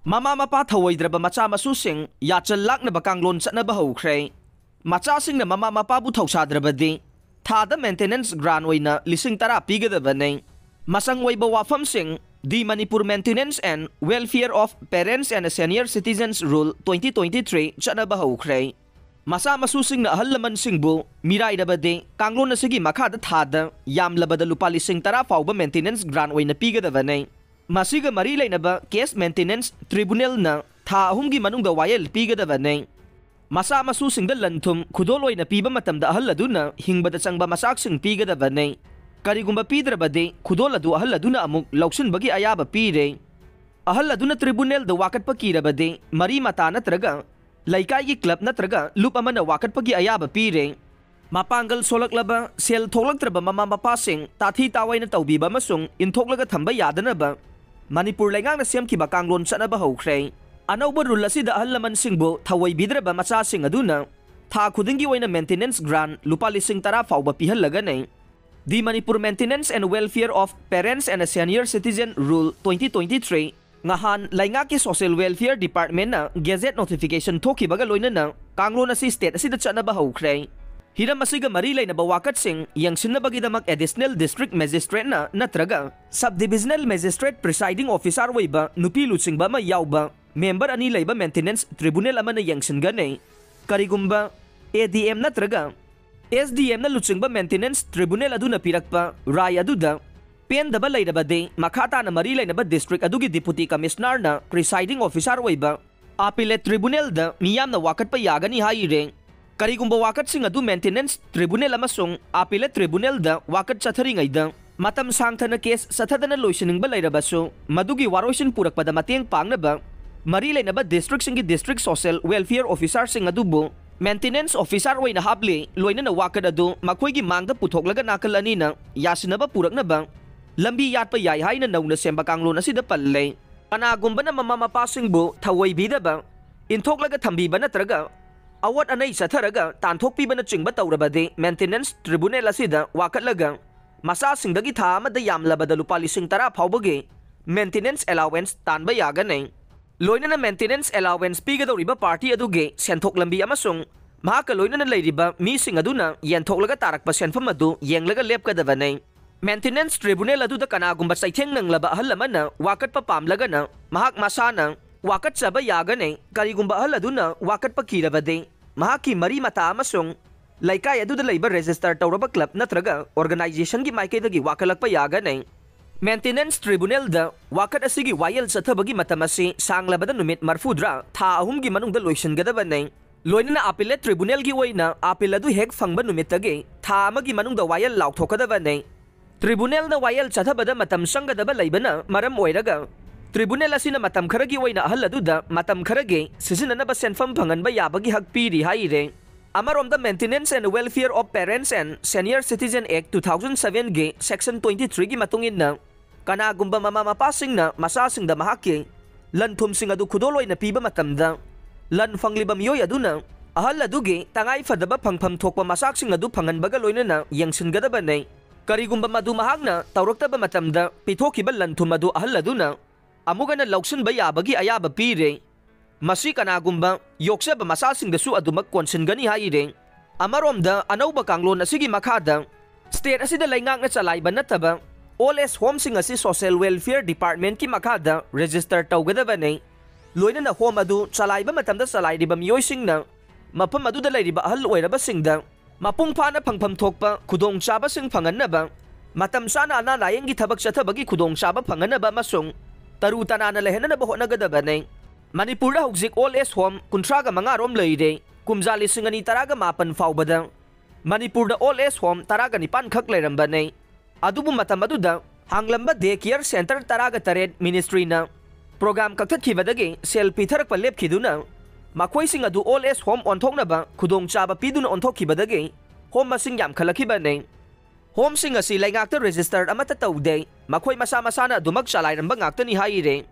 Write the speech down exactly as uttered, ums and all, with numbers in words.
ꯃꯃꯥ ꯃꯄꯥ ꯊꯧꯑꯣꯏꯗ꯭ꯔꯕ ꯃꯆꯥ ꯃꯁꯨꯁꯤꯡ ꯌꯥꯆꯜ ꯂꯥꯛꯅꯕ ꯀꯥꯡꯂꯣꯟ ꯆꯠꯅꯕ ꯍꯧꯈ꯭ꯔꯦ꯫ ꯃꯆꯥꯁꯤꯡꯅ ꯃꯃꯥ ꯃꯄꯥꯕꯨ ꯊꯧꯁꯥꯗ꯭ꯔꯕꯗꯤ ꯊꯥꯗ maintenance grant ꯑꯣꯏꯅ ꯂꯤꯁꯤꯡ ꯇꯔꯥ ꯄꯤꯒꯗꯕꯅꯤ꯫ ꯃꯆꯪ ꯑꯣꯏꯕ ꯋꯥꯐꯝꯁꯤꯡ: The Manipur Maintenance and Welfare of Parents and Senior Citizens Rule twenty twenty-three ꯆꯠꯅꯕ ꯍꯧꯈ꯭ꯔꯦ꯫ ꯃꯆꯥ ꯃꯁꯨꯁꯤꯡꯅ ꯑꯍꯜ ꯂꯃꯟꯁꯤꯡꯕꯨ ꯃꯤꯔꯥꯏꯔꯕꯗꯤ ꯀꯥꯡꯂꯣꯟ ꯑꯁꯤꯒꯤ ꯃꯈꯥꯗ ꯊꯥꯗ ꯌꯥꯝꯂꯕꯗ ꯂꯨꯄꯥ ꯂꯤꯁꯤꯡ ꯇꯔꯥ ꯐꯥꯎꯕ maintenance grant ꯑꯣꯏꯅ ꯄꯤꯒꯗꯕꯅꯤ꯫ ꯃꯁꯤꯒ ꯃꯔꯤ ꯂꯩꯅꯕ case maintenance tribunalꯅ ꯊꯥ ꯑꯍꯨꯝꯒꯤ ꯃꯅꯨꯡꯗ ꯋꯥꯌꯦꯜ ꯄꯤꯒꯗꯕꯅꯤ꯫ ꯃꯆꯥ ꯃꯁꯨꯁꯤꯡꯗ ꯂꯟ ꯊꯨꯝ ꯈꯨꯗꯣꯜ ꯑꯣꯏꯅ ꯄꯤꯕ ꯃꯇꯝꯗ ꯑꯍꯜ ꯑꯗꯨꯅ ꯍꯤꯡꯕꯗ ꯆꯪꯕ ꯃꯆꯥꯛꯁꯤꯡ ꯄꯤꯒꯗꯕꯅꯤ꯫ ꯀꯔꯤꯒꯨꯝꯕ ꯄꯤꯗ꯭ꯔꯕꯗꯤ ꯈꯨꯗꯣꯜ ꯑꯗꯨ ꯑꯍꯜ ꯑꯗꯨꯅ ꯑꯃꯨꯛ ꯂꯧꯁꯤꯟꯕꯒꯤ ꯑꯌꯥꯕ ꯄꯤꯔꯦ꯫ ꯑꯍꯜ ꯑꯗꯨꯅ tribunalꯗ ꯋꯥꯀꯠꯄ ꯀꯤꯔꯕꯗꯤ ꯃꯔꯤ ꯃꯇꯥ ꯅꯠꯇ꯭ꯔꯒ ꯂꯩꯀꯥꯏꯒꯤ club ꯅꯠꯇ꯭ꯔꯒ ꯂꯨꯞ ꯑꯃꯅ ꯋꯥꯀꯠꯄꯒꯤ ꯑꯌꯥꯕ ꯄꯤꯔꯦ꯫ ꯃꯄꯥꯡꯒꯜ ꯁꯣꯜꯂꯛꯂꯕ, ꯁꯦꯜ ꯊꯣꯛꯂꯛꯇ꯭ꯔꯕ ꯃꯃꯥ ꯃꯄꯥꯁꯤꯡ ꯇꯥꯊꯤ ꯇꯥꯑꯣꯏꯅ ꯇꯧꯕꯤꯕ ꯑꯃꯁꯨꯡ ꯏꯟꯊꯣꯛꯂꯒ ꯊꯝꯕ ꯌꯥꯗꯅꯕ ꯃꯅꯤꯄꯨꯔ ꯂꯩꯉꯥꯛꯅ ꯁꯦꯝꯈꯤꯕ ꯀꯥꯡꯂꯣꯟ ꯆꯠꯅꯕ ꯍꯧꯈ꯭ꯔꯦ꯫ ꯑꯅꯧꯕ rule ꯑꯁꯤꯗ ꯑꯍꯜ ꯂꯃꯟꯁꯤꯡꯕꯨ ꯊꯧꯑꯣꯏꯕꯤꯗ꯭ꯔꯕ ꯃꯆꯥꯁꯤꯡ ꯑꯗꯨꯅ ꯊꯥ ꯈꯨꯗꯤꯡꯒꯤ ꯑꯣꯏꯅ maintenance grant ꯂꯨꯄꯥ ꯂꯤꯁꯤꯡ ꯇꯔꯥ ꯐꯥꯎꯕ ꯄꯤꯍꯜꯂꯒꯅꯤ꯫ The Manipur Maintenance and Welfare of Parents and Senior Citizen Rule twenty twenty-three ꯉꯍꯥꯟ ꯂꯩꯉꯥꯛꯀꯤ Social Welfare Departmentꯅ gazette notification ꯊꯣꯛꯈꯤꯕꯒ ꯂꯣꯏꯅꯅ ꯀꯥꯡꯂꯣꯟ ꯑꯁꯤ state ꯑꯁꯤꯗ ꯆꯠꯅꯕ ꯍꯧꯈ꯭ꯔꯦ꯫ ꯍꯤꯔꯝ ꯑꯁꯤꯒ ꯃꯔꯤ ꯂꯩꯅꯕ ꯋꯥꯀꯠꯁꯤꯡ ꯌꯦꯡꯁꯤꯟꯅꯕꯒꯤꯗꯃꯛ additional district magistrateꯅ ꯅꯠꯇ꯭ꯔꯒ sub divisional magistrate presiding officer ꯑꯣꯏꯕ ꯅꯨꯄꯤ ꯂꯨꯆꯤꯡꯕ ꯑꯃ ꯌꯥꯎꯕ member ꯑꯅꯤ ꯂꯩꯕ maintenance tribunal ꯑꯃꯅ ꯌꯦꯡꯁꯤꯟꯒꯅꯤ꯫ ꯀꯔꯤꯒꯨꯝꯕ ADM ꯅꯠꯇ꯭ꯔꯒ SDMꯅ ꯂꯨꯆꯤꯡꯕ maintenance tribunal ꯑꯗꯨꯅ ꯄꯤꯔꯛꯄ ꯔꯥꯏ ꯑꯗꯨꯗ ꯄꯦꯟꯗꯕ ꯂꯩꯔꯕꯗꯤ ꯃꯈꯥ ꯇꯥꯅ ꯃꯔꯤ ꯂꯩꯅꯕ district ꯑꯗꯨꯒꯤ deputy commissionerꯅ presiding officer ꯑꯣꯏꯕ appellate tribunalꯗ ꯃꯤꯌꯥꯝꯅ ꯋꯥꯀꯠꯄ ꯌꯥꯒꯅꯤ ꯍꯥꯏꯔꯦ꯫ ꯀꯔꯤꯒꯨꯝꯕ ꯋꯥꯀꯠꯁꯤꯡ ꯑꯗꯨ maintenance tribunal ꯑꯃꯁꯨꯡ appellate tribunalꯗ ꯋꯥꯀꯠ ꯆꯠꯊꯔꯤꯉꯩꯗ ꯃꯇꯝ ꯁꯥꯡꯊꯅ case ꯆꯠꯊꯗꯅ ꯂꯣꯏꯁꯤꯟꯅꯤꯡꯕ ꯂꯩꯔꯕꯁꯨ, ꯃꯗꯨꯒꯤ ꯋꯥꯔꯣꯏꯁꯤꯟ ꯄꯨꯔꯛꯄꯗ ꯃꯇꯦꯡ ꯄꯥꯡꯅꯕ ꯃꯔꯤ ꯂꯩꯅꯕ districtꯁꯤꯡꯒꯤ district social welfare officerꯁꯤꯡ ꯑꯗꯨꯕꯨ maintenance officer ꯑꯣꯏꯅ ꯍꯥꯞꯂꯤ꯫ ꯂꯣꯏꯅꯅ ꯋꯥꯀꯠ ꯑꯗꯨ ꯃꯈꯣꯏꯒꯤ ꯃꯥꯡꯗ ꯄꯨꯊꯣꯛꯂꯒ ꯅꯥꯀꯜ ꯑꯅꯤꯅ ꯌꯥꯁꯤꯟꯅꯕ ꯄꯨꯔꯛꯅꯕ ꯂꯝꯕꯤ ꯌꯥꯠꯄ ꯌꯥꯏ ꯍꯥꯏꯅ ꯅꯧꯅ ꯁꯦꯝꯕ ꯀꯥꯡꯂꯣꯟ ꯑꯁꯤꯗ ꯄꯜꯂꯦ꯫ ꯀꯅꯥꯒꯨꯝꯕꯅ ꯃꯃꯥ ꯃꯄꯥꯁꯤꯡꯕꯨ ꯊꯧꯑꯣꯏꯕꯤꯗꯕ, ꯏꯟꯊꯣꯛꯂꯒ ꯊꯝꯕꯤꯕ ꯅꯠꯇ꯭ꯔꯒ ꯑꯋꯣꯠ ꯑꯅꯩ ꯆꯠꯊꯔꯒ ꯇꯥꯟꯊꯣꯛꯄꯤꯕꯅꯆꯤꯡꯕ ꯇꯧꯔꯕꯗꯤ maintenance tribunal ꯑꯁꯤꯗ ꯋꯥꯀꯠꯂꯒ ꯃꯆꯥꯁꯤꯡꯗꯒꯤ ꯊꯥ ꯑꯃꯗ ꯌꯥꯝꯂꯕꯗ ꯂꯨꯄꯥ ꯂꯤꯁꯤꯡ ꯇꯔꯥ ꯐꯥꯎꯕꯒꯤ maintenance allowance ꯇꯥꯟꯕ ꯌꯥꯒꯅꯤ꯫ ꯂꯣꯏꯅꯅ maintenance allowance ꯄꯤꯒꯗꯧꯔꯤꯕ party ꯑꯗꯨꯒꯤ ꯁꯦꯟꯊꯣꯛ ꯂꯝꯕꯤ ꯑꯃꯁꯨꯡ ꯃꯍꯥꯛꯀ ꯂꯣꯏꯅꯅ ꯂꯩꯔꯤꯕ ꯃꯤꯁꯤꯡ ꯑꯗꯨꯅ ꯌꯦꯟꯊꯣꯛꯂꯒ ꯇꯥꯔꯛꯄ ꯁꯦꯟꯐꯝ ꯑꯗꯨ ꯌꯦꯡꯂꯒ ꯂꯦꯞꯀꯗꯕꯅꯤ꯫ Maintenance tribunal ꯑꯗꯨꯗ ꯀꯅꯥꯒꯨꯝꯕ ꯆꯩꯊꯦꯡ ꯅꯪꯂꯕ ꯑꯍꯜ ꯑꯃꯅ ꯋꯥꯀꯠꯄ ꯄꯥꯝꯂꯒꯅ ꯃꯍꯥꯛ ꯃꯁꯥꯅ ꯋꯥꯀꯠꯆꯕ ꯌꯥꯒꯅꯤ꯫ ꯀꯔꯤꯒꯨꯝꯕ ꯑꯍꯜ ꯑꯗꯨꯅ ꯋꯥꯀꯠꯄ ꯀꯤꯔꯕꯗꯤ, ꯃꯍꯥꯛꯀꯤ ꯃꯔꯤ ꯃꯇꯥ ꯑꯃꯁꯨꯡ ꯂꯩꯀꯥꯏ ꯑꯗꯨꯗ ꯂꯩꯕ register ꯇꯧꯔꯕ club ꯅꯠꯇ꯭ꯔꯒ organizationꯒꯤ ꯃꯥꯏꯀꯩꯗꯒꯤ ꯋꯥꯀꯠꯂꯛꯄ ꯌꯥꯒꯅꯤ꯫ Maintenance tribunalꯗ ꯋꯥꯀꯠ ꯑꯁꯤꯒꯤ ꯋꯥꯌꯦꯜ ꯆꯠꯊꯕꯒꯤ ꯃꯇꯝ ꯑꯁꯤ ꯁꯥꯡꯂꯕꯗ ꯅꯨꯃꯤꯠ ꯃꯔꯤꯐꯨꯇꯔꯥ, ꯊꯥ ꯑꯍꯨꯝꯒꯤ ꯃꯅꯨꯡꯗ ꯂꯣꯏꯁꯤꯟꯒꯗꯕꯅꯤ꯫ ꯂꯣꯏꯅꯅ appellate tribunalꯒꯤ ꯑꯣꯏꯅ appeal ꯑꯗꯨ ꯍꯦꯛ ꯐꯪꯕ ꯅꯨꯃꯤꯠꯇꯒꯤ ꯊꯥ ꯑꯃꯒꯤ ꯃꯅꯨꯡꯗ ꯋꯥꯌꯦꯜ ꯂꯥꯎꯊꯣꯛꯀꯗꯕꯅꯤ꯫ Tribunalꯅ ꯋꯥꯌꯦꯜ ꯆꯠꯊꯕꯗ ꯃꯇꯝ ꯆꯪꯒꯗꯕ ꯂꯩꯕꯅ ꯃꯔꯝ ꯑꯣꯏꯔꯒ, tribunal ꯑꯁꯤꯅ ꯃꯇꯝ ꯈꯔꯒꯤ ꯑꯣꯏꯅ ꯑꯍꯜ ꯑꯗꯨꯗ ꯃꯇꯝ ꯈꯔꯒꯤ ꯁꯤꯖꯤꯟꯅꯅꯕ ꯁꯦꯟꯐꯝ ꯐꯪꯍꯟꯕ ꯌꯥꯕꯒꯤ ꯍꯛ ꯄꯤꯔꯤ ꯍꯥꯏꯔꯤ꯫ ꯑꯃꯔꯣꯝꯗ, Maintenance and Welfare of Parents and Senior Citizen Act two thousand sevenꯒꯤ section twenty threeꯒꯤ ꯃꯇꯨꯡ ꯏꯟꯅ, ꯀꯅꯥꯒꯨꯝꯕ ꯃꯃꯥ ꯃꯄꯥꯁꯤꯡꯅ ꯃꯆꯥꯁꯤꯡꯗ ꯃꯍꯥꯛꯀꯤ ꯂꯟ ꯊꯨꯝꯁꯤꯡ ꯑꯗꯨ ꯈꯨꯗꯣꯜ ꯑꯣꯏꯅ ꯄꯤꯕ ꯃꯇꯝꯗ, ꯂꯟ ꯐꯪꯂꯤꯕ ꯃꯤꯑꯣꯏ ꯑꯗꯨꯅ ꯑꯍꯜ ꯑꯗꯨꯒꯤ ꯇꯉꯥꯏ ꯐꯗꯕ ꯐꯪꯐꯝ ꯊꯣꯛꯄ ꯃꯆꯥꯛꯁꯤꯡ ꯑꯗꯨ ꯐꯪꯍꯟꯕꯒ ꯂꯣꯏꯅꯅ ꯌꯦꯡꯁꯤꯟꯒꯗꯕꯅꯤ꯫ ꯀꯔꯤꯒꯨꯝꯕ ꯃꯗꯨ ꯃꯍꯥꯛꯅ ꯇꯧꯔꯛꯇꯕ ꯃꯇꯝꯗ, ꯄꯤꯊꯣꯛꯈꯤꯕ ꯂꯟ ꯊꯨꯝ ꯑꯗꯨ ꯑꯍꯜ ꯑꯗꯨꯅ ꯑꯃꯨꯛ ꯍꯟꯅ ꯂꯧꯁꯤꯟꯕ ꯌꯥꯕꯒꯤ ꯑꯌꯥꯕ ꯄꯤꯔꯦ꯫ ꯃꯁꯤ ꯀꯅꯥꯒꯨꯝꯕ ꯌꯣꯛꯆꯕ ꯃꯆꯥꯁꯤꯡꯗꯁꯨ ꯑꯗꯨꯃꯛ ꯀꯣꯟꯁꯤꯟꯒꯅꯤ ꯍꯥꯏꯔꯦ꯫ ꯑꯃꯔꯣꯝꯗ, ꯑꯅꯧꯕ ꯀꯥꯡꯂꯣꯟ ꯑꯁꯤꯒꯤ ꯃꯈꯥꯗ state ꯑꯁꯤꯗ ꯂꯩꯉꯥꯛꯅ ꯆꯂꯥꯏꯕ ꯅꯠꯇꯕ old age homeꯁꯤꯡ ꯑꯁꯤ Social Welfare Departmentꯀꯤ ꯃꯈꯥꯗ register ꯇꯧꯒꯗꯕꯅꯤ꯫ ꯂꯣꯏꯅꯅ home ꯑꯗꯨ ꯆꯂꯥꯏꯕ ꯃꯇꯝꯗ ꯆꯂꯥꯏꯔꯤꯕ ꯃꯤꯑꯣꯏꯁꯤꯡꯅ ꯃꯐꯝ ꯑꯗꯨꯗ ꯂꯩꯔꯤꯕ ꯑꯍꯜ ꯑꯣꯏꯔꯕꯁꯤꯡꯗ ꯃꯄꯨꯡ ꯐꯥꯅ ꯐꯪꯐꯝ ꯊꯣꯛꯄ ꯈꯨꯗꯣꯡꯆꯥꯕꯁꯤꯡ ꯐꯪꯍꯟꯅꯕ, ꯃꯇꯝ ꯆꯥꯅ ꯑꯅꯥ ꯂꯥꯌꯦꯡꯒꯤ ꯊꯕꯛ ꯆꯠꯊꯕꯒꯤ ꯈꯨꯗꯣꯡꯆꯥꯕ ꯐꯪꯍꯟꯅꯕ ꯑꯃꯁꯨꯡ ꯇꯔꯨ ꯇꯅꯥꯟꯅ ꯂꯩꯍꯟꯅꯕ ꯍꯣꯠꯅꯒꯗꯕꯅꯤ꯫ ꯃꯅꯤꯄꯨꯔꯗ ꯍꯧꯖꯤꯛ old age home ꯀꯨꯟꯊ꯭ꯔꯥꯒ ꯃꯉꯥ ꯔꯣꯝ ꯂꯩꯔꯦ꯫ ꯀꯨꯝꯖꯥ ꯂꯤꯁꯤꯡ ꯑꯅꯤ ꯇꯔꯥꯒ ꯃꯥꯄꯟ ꯐꯥꯎꯕꯗ ꯃꯅꯤꯄꯨꯔꯗ old age home ꯇꯔꯥꯒ ꯅꯤꯄꯥꯟ ꯈꯛ ꯂꯩꯔꯝꯕꯅꯤ꯫ ꯑꯗꯨꯕꯨ ꯃꯇꯝ ꯑꯗꯨꯗ ꯍꯥꯡꯂꯝꯕ day care center ꯇꯔꯥꯒ ꯇꯔꯦꯠ ministryꯅ program ꯀꯛꯊꯠꯈꯤꯕꯗꯒꯤ ꯁꯦꯜ ꯄꯤꯊꯔꯛꯄ ꯂꯦꯞꯈꯤꯗꯨꯅ, ꯃꯈꯣꯏꯁꯤꯡ ꯑꯗꯨ old age home ꯑꯣꯟꯊꯣꯛꯅꯕ ꯈꯨꯗꯣꯡꯆꯥꯕ ꯄꯤꯗꯨꯅ ꯑꯣꯟꯊꯣꯛꯈꯤꯕꯗꯒꯤ home ꯃꯁꯤꯡ ꯌꯥꯝꯈꯠꯂꯛꯈꯤꯕꯅꯤ꯫ Homeꯁꯤꯡ ꯑꯁꯤ ꯂꯩꯉꯥꯛꯇ registered ꯑꯃꯠꯇ ꯇꯧꯗꯦ꯫ ꯃꯈꯣꯏ ꯃꯁꯥ ꯃꯁꯥꯅ ꯑꯗꯨꯃꯛ ꯆꯂꯥꯏꯔꯝꯕ ꯉꯥꯛꯇꯅꯤ ꯍꯥꯏꯔꯦ꯫